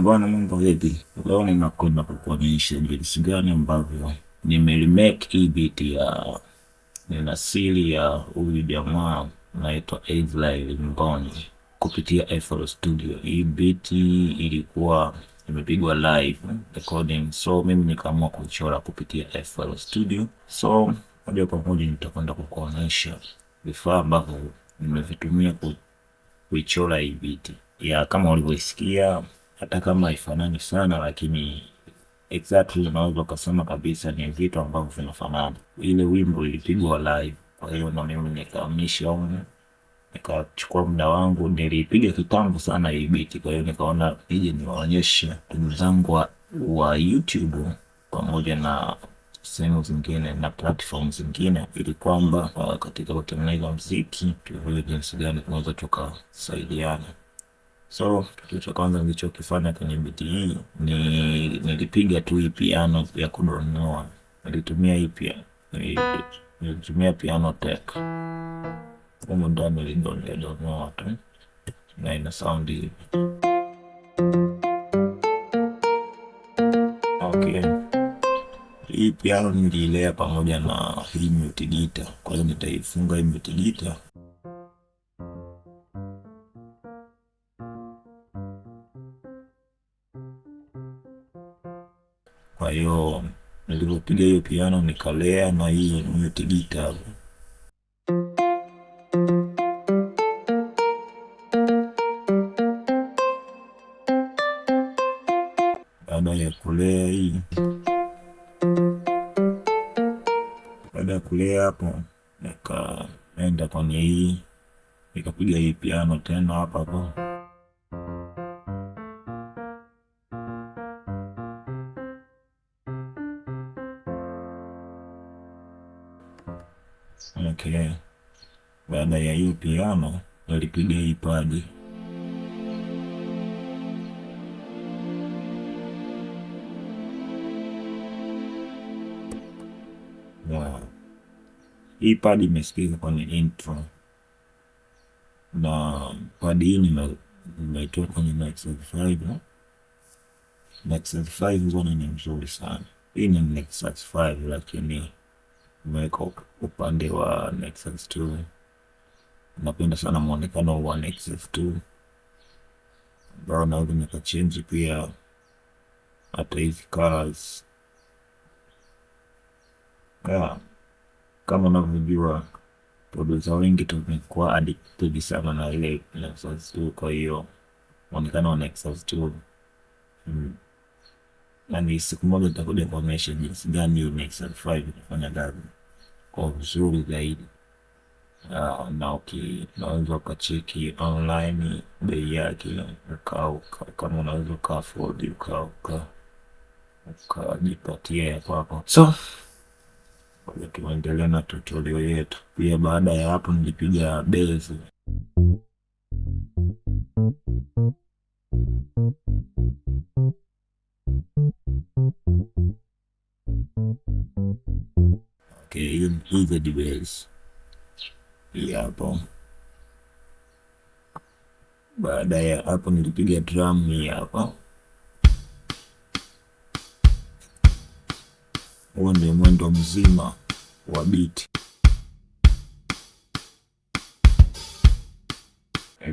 Bwana, mambo vipi? Leo ninakwenda kukuonyesha jinsi gani ambavyo nimeremake hii beat ya Nina Siri ya huyu jamaa naitwa Israel Mbonyi kupitia FL Studio. Hii beat ilikuwa imepigwa live recording, so mimi nikaamua kuichora kupitia FL Studio. So moja kwa moja nitakwenda kukuonyesha vifaa ambavyo nimevitumia kuichora hii beat ya kama ulivyoisikia, hata kama haifanani sana, lakini exactly unaweza ukasema kabisa ni vitu ambavyo vinafanana. Ile wimbo ilipigwa live, kwa hiyo na mimi nikahamisha humu, nikachukua muda wangu, nilipiga kitambo sana hii beat. Kwa hiyo nikaona nije niwaonyeshe ndugu zangu wa YouTube pamoja na sehemu zingine na platform zingine, ili kwamba katika kutengeneza mziki tujue jinsi gani tunaweza tukasaidiana. So kitu cha kwanza nilichokifanya kwenye beat hii ni nilipiga tu hii piano ya kudonoa. Nilitumia hii piano, nilitumia Pianoteq humu ndani, nilidonoa tu na ina sound hivi. Okay, hii piano niliilea pamoja na hii mute guitar, kwa hiyo nitaifunga hii mute guitar. Kwa hiyo nilipopiga hiyo piano nikalea na hii mute guitar. Baada ya kulea hii, baada ya kulea hapo, nikaenda kwenye hii, nikapiga hii piano tena hapa hapo. Okay, baada ya hiyo piano nilipiga hii pad. Wow. Hii pad imesikika kwenye intro na pad hii nimeitoa kwenye Nexus 5. Nexus 5 bwana ni mzuri sana. Hii ni Nexus 5 lakini nimeweka upande wa Nexus 2. Napenda sana muonekano wa Nexus 2 ambao naweza nikachange pia hata hizi colors. Yeah. Kama unavyojua producer wengi tumekuwa addicted sana na ile Nexus 2, kwa hiyo muonekano wa Nexus 2 yani siku moja nitakuja kuonyesha jinsi gani hiyo Nexus 5 inafanya kazi kwa uzuri zaidi. Na unaweza ukacheki online bei yake, kama unaweza uka afford ukajipatia ya kwako. So tuendelee na tutorial yetu. Pia baada ya hapo nilipiga bass. Okay, hii ni bass hii hapo. Baada ya hapo nilipiga drum hii hapa. Huo ndio mwendo mzima wa beat.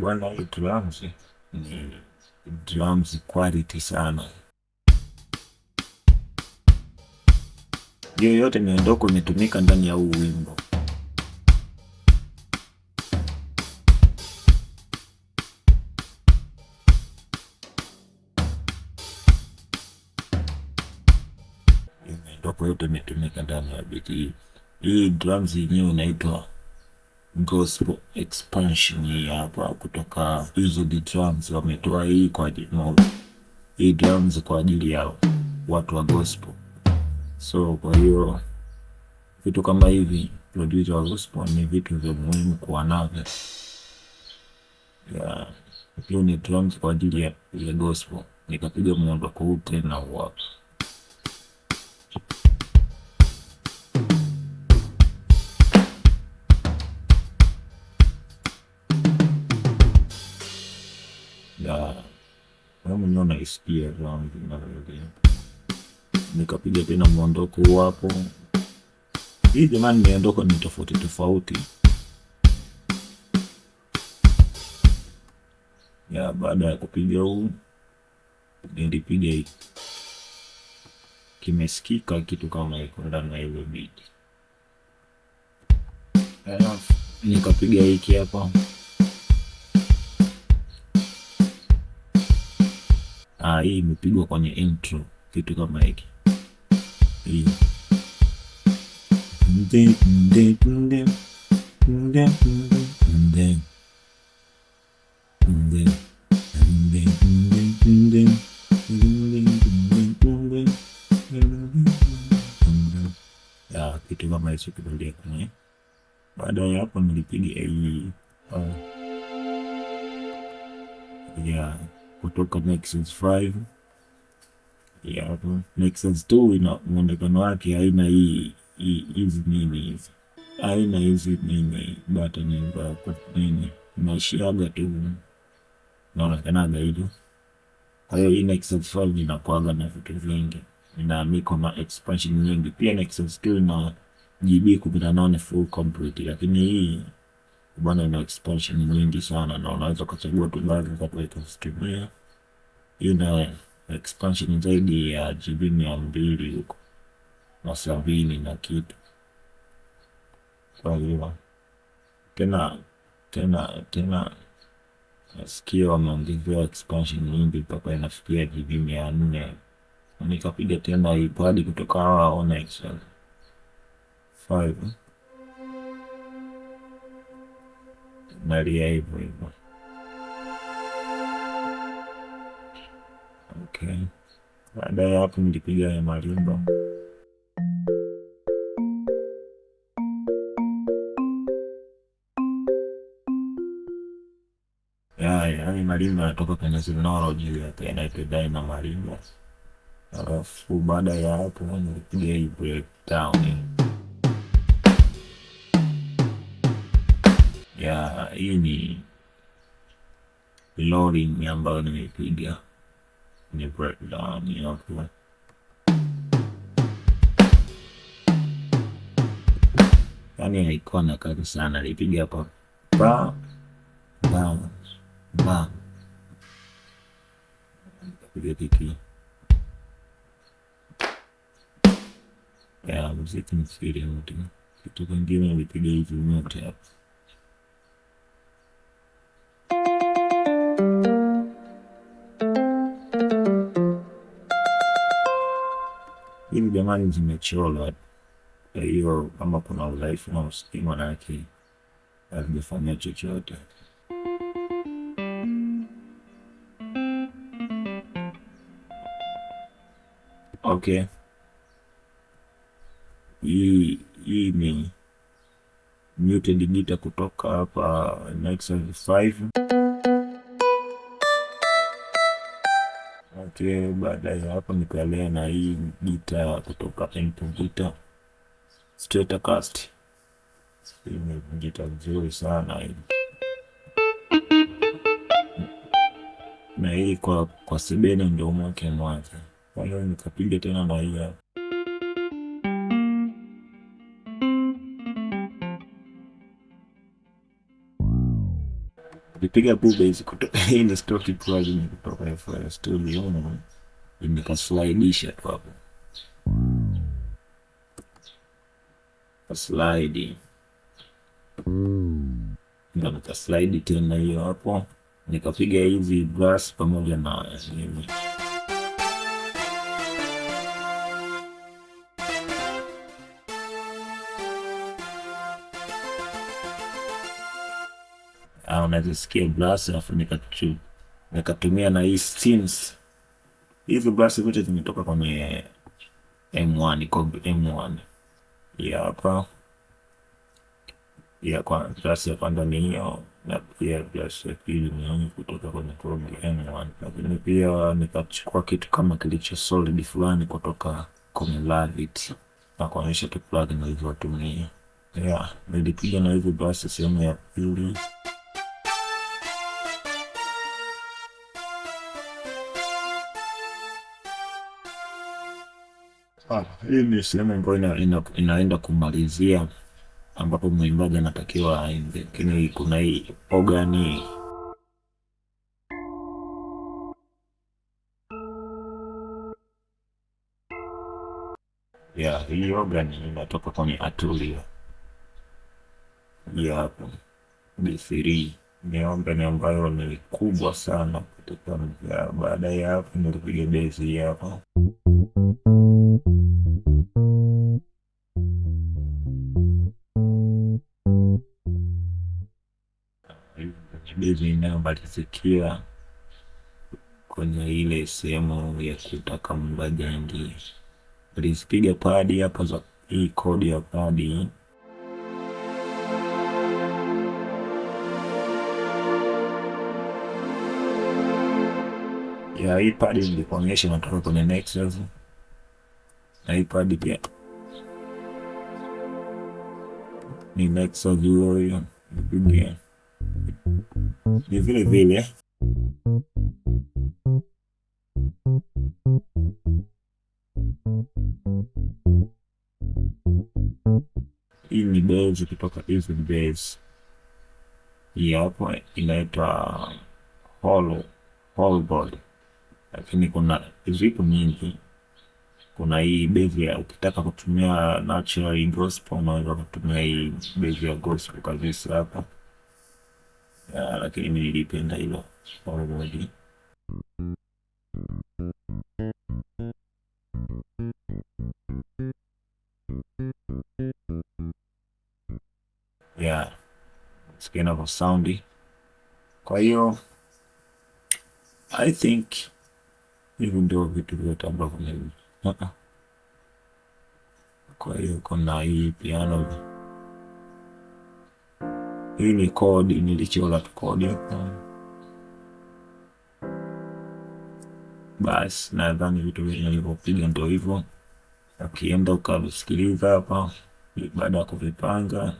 Bwana, hii drums ni drums quality sana. Hiyo yote miondoko imetumika ndani ya huu wimbo. Miondoko yote imetumika ndani ya beat hii. Hii drums yenyewe inaitwa Gospel Expansion, hii hapa kutoka Wizard Drums, wametoa hii kwa ajili hii drums kwa ajili ya watu wa gospel. So kwa hiyo vitu kama hivi producer wa gospel ni vitu vya muhimu kuwa navyo. Yeah, hiyo ni drums kwa ajili ya gospel. Nikapiga muondoko huu tena huu hapa. Ya, wewe mwenyewe unaisikia drums inavyolia. Nikapiga tena muondoko huu hapo. Hii jamani, miondoko ni tofauti tofauti. Ya, baada ya kupiga huu nilipiga hii, kimesikika kitu kama iko ndani ya ile beat. Alafu nikapiga hiki hapa. Ah, hii imepigwa kwenye intro, kitu kama hiki. Hii. Nde, nde, nde, nde, nde, nde, nde, nde, nde, nde, nde, nde. Ya, kitu kama hicho kidolia kwenye. Baada ya hapo nilipiga hii ya kutoka Nexus 5 ya hapo. Nexus 2 ina muonekano wake, haina hii hizi nini hizi, haina hizi nini button za nini, inaishiaga tu naonekanaga hivyo. Kwa hiyo hii Nexus 5 inakuaga na vitu vingi, ina miko na expansion nyingi. Pia Nexus 2 ina GB 18 full complete, lakini hii bwana ina expansion nyingi sana, na unaweza ukachagua tu baadhi za kuzitumia. Hii ina expansion zaidi ya GB 200 huko na 70 na kitu. Kwa hiyo tena tena tena nasikia wameongezewa expansion nyingi mpaka inafikia GB 400. Nikapiga tena hii pad kutoka hawa Onyx 5 nalia hivyo hivyo. Okay, baada ya hapo nilipiga ya marimba. Yaani marimba yanatoka kwenye Synology yake inaitwa Dyna Marimba. Alafu baada ya hapo nilipiga hii breakdown. Ya, hii ni rolling ambayo nimeipiga ni breakdown hapo. Yaani haikuwa na kazi sana, nilipiga hapa ba ba ba, nikapiga kiki ya muziki msiri yote. Kitu kingine nilipiga hivi nyote hapa. Hivi jamani, zimechorwa. Kwa hiyo kama kuna udhaifu na usikii, manake havijafanyia chochote. Okay, hii ni muted guitar kutoka hapa Nexus 5. Okay, baada ya hapo nikaelea na hii guitar kutoka Guitar Stratocaster. Hii ni guitar nzuri sana hii. Na hii kwa sebene ndio mwake mwake. Kwa hiyo nikapiga tena na hii hapa. Nilipiga bass kutoka hii ni stock plugin kutoka FL Studio, nikaslidisha tu hapo. Slide. Ndio nikaslide tena hiyo hapo. Nikapiga hizi brass pamoja na nini. Unazisikia brass, alafu nikatumia na hii synths. Hizi brass zote zimetoka kwenye M1, Korg M1. Hii hapa ya kwa brass ya kwanza ni hiyo, na pia brass ya pili ni hiyo kutoka kwenye Korg M1. Lakini pia nikachukua kitu kama kilicho solid fulani kutoka kwenye Lavit na kuonyesha tu plug nilivyotumia. Yeah, nilipiga na hizi brass sehemu ya pili. Hii ni sehemu ambayo inaenda kumalizia ambapo mwimbaji anatakiwa aimbe, lakini kuna hii organi ya hii organ inatoka kwenye Arturia. Hii hapo B3 ni organ ambayo ni kubwa sana kutoka. Baada ya hapo nilipiga base hii hapa. Base inayomalizikia kwenye ile sehemu ya kutaka mwimbaji aingie. Nilizipiga padi hapa za hii kodi ya padi. Ya hii padi nilikuonyesha inatoka kwenye Nexus. Na hii padi pia ni Nexus hiyo hiyo. Nilipiga ni vile vile. Hii ni bass kutoka Easy Bass. Hii hapo inaitwa hollow body. Lakini kuna zipo nyingi. Kuna hii bass ya ukitaka kutumia natural gospel unaweza kutumia hii bass ya gospel kabisa hapa. Lakini mimi nilipenda hilo hollow body. Yeah, sikia inavyo sound. Kwa hiyo I think hivi ndio vitu vyote ambavyo mimi. Kwa hiyo kuna hii piano. Hii ni kodi, nilichora tu kodi hapa. Bas, nadhani vitu vyote nilivyopiga ndio hivyo. Ukienda ukavisikiliza hapa baada ya kuvipanga.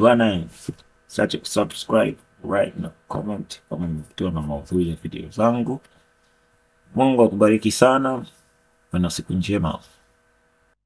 Bwana, subscribe, like na comment kama umevutiwa na maudhui ya video zangu. Mungu akubariki sana na siku njema.